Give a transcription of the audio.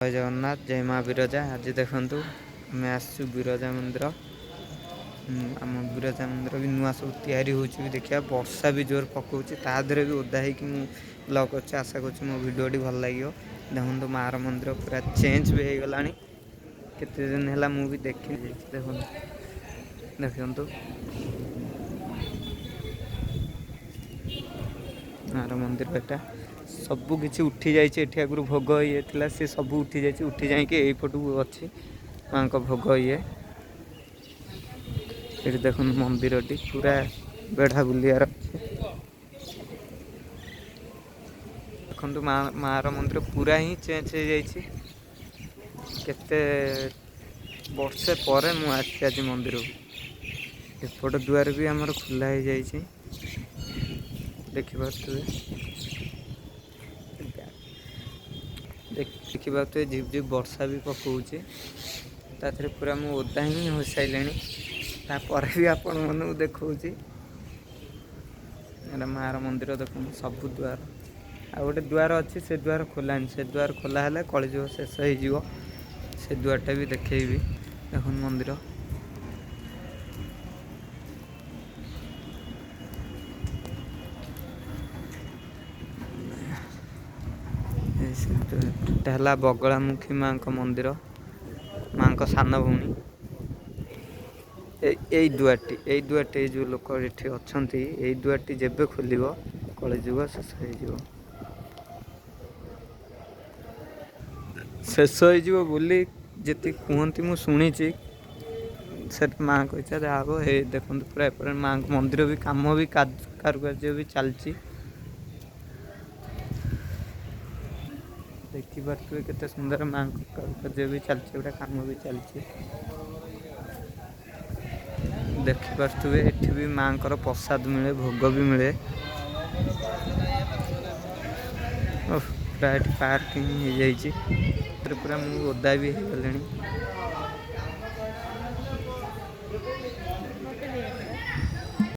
ଜୟ ଜଗନ୍ନାଥ, ଜୟ ମା ବିରଜା। ଆଜି ଦେଖନ୍ତୁ, ଆମେ ଆସିଛୁ ବିରଜା ମନ୍ଦିର। ଆମ ବିରଜା ମନ୍ଦିର ବି ନୂଆ ସବୁ ତିଆରି ହେଉଛି ବି। ଦେଖିବା, ବର୍ଷା ବି ଜୋର ପକାଉଛି, ତା ଦେହରେ ବି ଓଦା ହେଇକି ମୁଁ ବ୍ଲଗ୍ କରୁଛି। ଆଶା କରୁଛି ମୋ ଭିଡ଼ିଓଟି ଭଲ ଲାଗିବ। ଦେଖନ୍ତୁ, ମାଆର ମନ୍ଦିର ପୁରା ଚେଞ୍ଜ ବି ହେଇଗଲାଣି। କେତେ ଦିନ ହେଲା ମୁଁ ବି ଦେଖି ଯାଇଛି। ଦେଖନ୍ତୁ, ଦେଖନ୍ତୁ, ମାଆର ମନ୍ଦିର ଏଟା ସବୁ କିଛି ଉଠି ଯାଇଛି। ଏଠି ଆଗରୁ ଭୋଗ ଇଏ ଥିଲା, ସେ ସବୁ ଉଠି ଯାଇଛି। ଉଠି ଯାଇକି ଏଇପଟକୁ ଅଛି ମାଆଙ୍କ ଭୋଗ ଇଏ। ଏଠି ଦେଖନ୍ତୁ, ମନ୍ଦିରଟି ପୁରା ବେଢ଼ା ବୁଲିବାର ଅଛି। ଦେଖନ୍ତୁ, ମା ମାଆର ମନ୍ଦିର ପୁରା ହିଁ ଚେଞ୍ଜ ହେଇଯାଇଛି। କେତେ ବର୍ଷେ ପରେ ମୁଁ ଆସିଛି ଆଜି ମନ୍ଦିରକୁ। ଏପଟ ଦୁଆର ବି ଆମର ଖୋଲା ହେଇଯାଇଛି, ଦେଖିପାରୁଥିବେ। ଦେଖିପାରୁଥିବେ, ଝିପ୍ ଝିପ୍ ବର୍ଷା ବି ପକାଉଛି। ତା ଦେହରେ ପୁରା ମୁଁ ଓଦା ହିଁ ହୋଇସାରିଲିଣି, ତାପରେ ବି ଆପଣମାନଙ୍କୁ ଦେଖାଉଛି। ଏଇଟା ମାଆର ମନ୍ଦିର। ଦେଖନ୍ତୁ ସବୁ ଦୁଆର, ଆଉ ଗୋଟେ ଦୁଆର ଅଛି, ସେ ଦୁଆର ଖୋଲାନି। ସେ ଦୁଆର ଖୋଲା ହେଲେ କଳିଯୁଗ ଶେଷ ହେଇଯିବ। ସେ ଦୁଆରଟା ବି ଦେଖେଇବି। ଦେଖନ୍ତୁ ମନ୍ଦିର। ଏଟା ହେଲା ବଗଳାମୁଖୀ ମାଙ୍କ ମନ୍ଦିର, ମାଙ୍କ ସାନ ଭଉଣୀ। ଏଇ ଦୁଆରଟି, ଏଇ ଦୁଆରଟି, ଏଇ ଯେଉଁ ଲୋକ ଏଠି ଅଛନ୍ତି, ଏଇ ଦୁଆରଟି ଯେବେ ଖୋଲିବ କଳିଯୁଗ ଶେଷ ହେଇଯିବ। ଶେଷ ହେଇଯିବ ବୋଲି ଯେତିକି କୁହନ୍ତି ମୁଁ ଶୁଣିଛି। ସେଠି ମାଆଙ୍କ ଇଚ୍ଛା ଯାହା ହବ। ହେଇ ଦେଖନ୍ତୁ, ପୁରା ଏପଟେ ମାଆଙ୍କ ମନ୍ଦିର ବି କାମ ବି କାରୁକାର୍ଯ୍ୟ ବି ଚାଲିଛି। ଦେଖିପାରୁଥିବେ କେତେ ସୁନ୍ଦର ମାଆଙ୍କ କାରୁକାର୍ଯ୍ୟ ବି ଚାଲିଛି, ଗୋଟେ କାମ ବି ଚାଲିଛି। ଦେଖିପାରୁଥିବେ, ଏଠି ବି ମାଆଙ୍କର ପ୍ରସାଦ ମିଳେ, ଭୋଗ ବି ମିଳେ। ଓଃ, ପୁରା ଏଠି ପାର୍କ ହିଁ ହେଇଯାଇଛି। ପୁରା ମୁଁ ଓଦା ବି ହେଇଗଲିଣି।